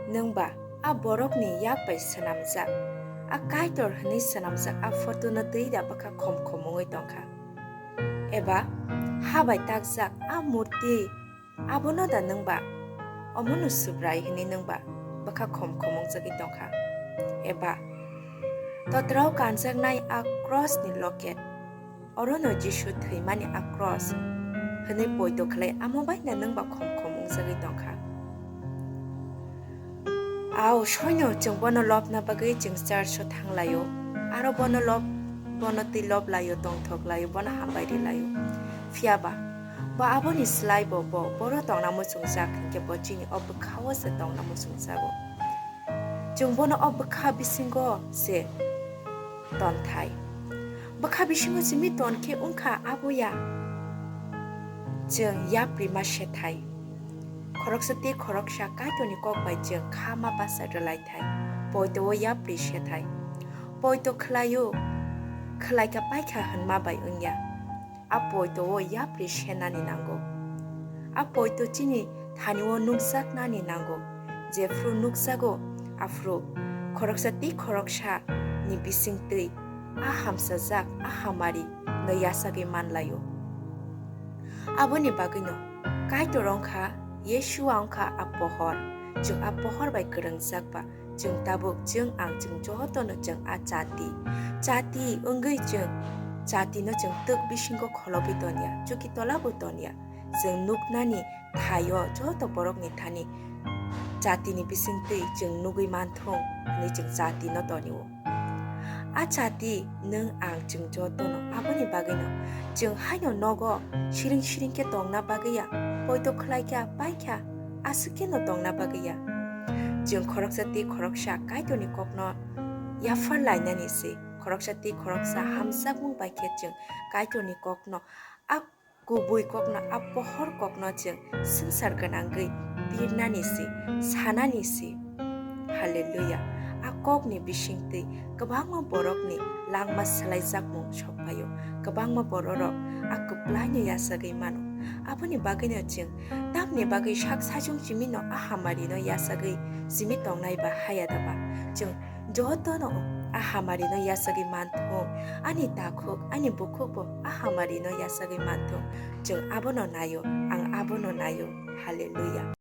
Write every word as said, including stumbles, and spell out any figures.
Nwng ba a borokni yak bai swnamjak, a Kaitor hwnwi swnamjak a photo no twi da bwkha khom khom wngwi tong kha? Eba ha bai takjak a murti abono da nwng ba omono Subrai hwnwi nwng ba bwkha khom khom wngjagwi tong kha? Eba totrao kanjaknai a cross ni loket, orono Jisu thwimani a cross hwnwi poito khlai amo bai na nwng ba khom khom wngjagwi tong kha? Ao, soino chwng bono lobna bagwi chwng church o thang laio, aro bono lob, bono twi lob laio, tongthok laio, bono hambai ri laio. Phiya ba, bo aboni slai bo, bo boro tongna muchungjak hinkhe bo chini o bwkha o se tongna muchungjago. Chwng bono o bwkha bisingo se tonthai. Bwkha bisingo simi ton khe wngkha abo ya. Chwng yapri ma sethai. Khoroksa tei khoroksa Kaitorni kok bai chwng kha ma basa rwlai thai. Poito o yapri sethai. Poito khlaio, khlaikha paikha hwnma bai wngya. A poito o yapri senani nango. A poito chini thani o nukjaknani nango. Jephru nukjago, aphru khoroksa tei khoroksa ni bising twi a hamsajak, a hamari no yasagwi manlaio. Aboni bagwino Kaitor wngkha, Yeshua wngkha a pohor. Chwng a pohor bai kwrwngjak ba, chwng tabuk, chwng ang, chwng jotono chwng a chati. Chati wngwi chwng, chati no chwng twk bisingo kholobwi tonya, chuki tola bo tonya. Chwng nuknani thaio joto borokni thani chatini bisingtwi chwng nugwi manthung hwnwi chwng chati no tonio. A chati nwng ang chwng jotono, aboni bagwino chwng haino nogo siring siring khe tongna bagwi ya, poito khlai kha, pai kha, aswk khe no tongna bagwi ya. Chwng khoroksa tei khoroksa Kaitorni kokno yaphar lainani se, khoroksa tei khoroksa hamjakmung bai khe chwng Kaitorni kokno a kubui kokno, a pohor kokno chwng swngchar gwnangwi birnani se, sanani se. Hallelujah. A kokni bisingtwi kwbangma borokni langma swlaijakmung sokphaio. Kwbangma bororok a kwplaino yachagwi mano. Aboni bagwino chwng tamni bagwi sak sajwng chimino a hamarino yachagwi chimi tongnai ba haya da ba? Chwng jotono a hamarino yachagwi manthung, ani takhuk, ani bukhukbo a hamarino yachagwi manthung. Chwng abono naio, ang abono naio. Hallelujah.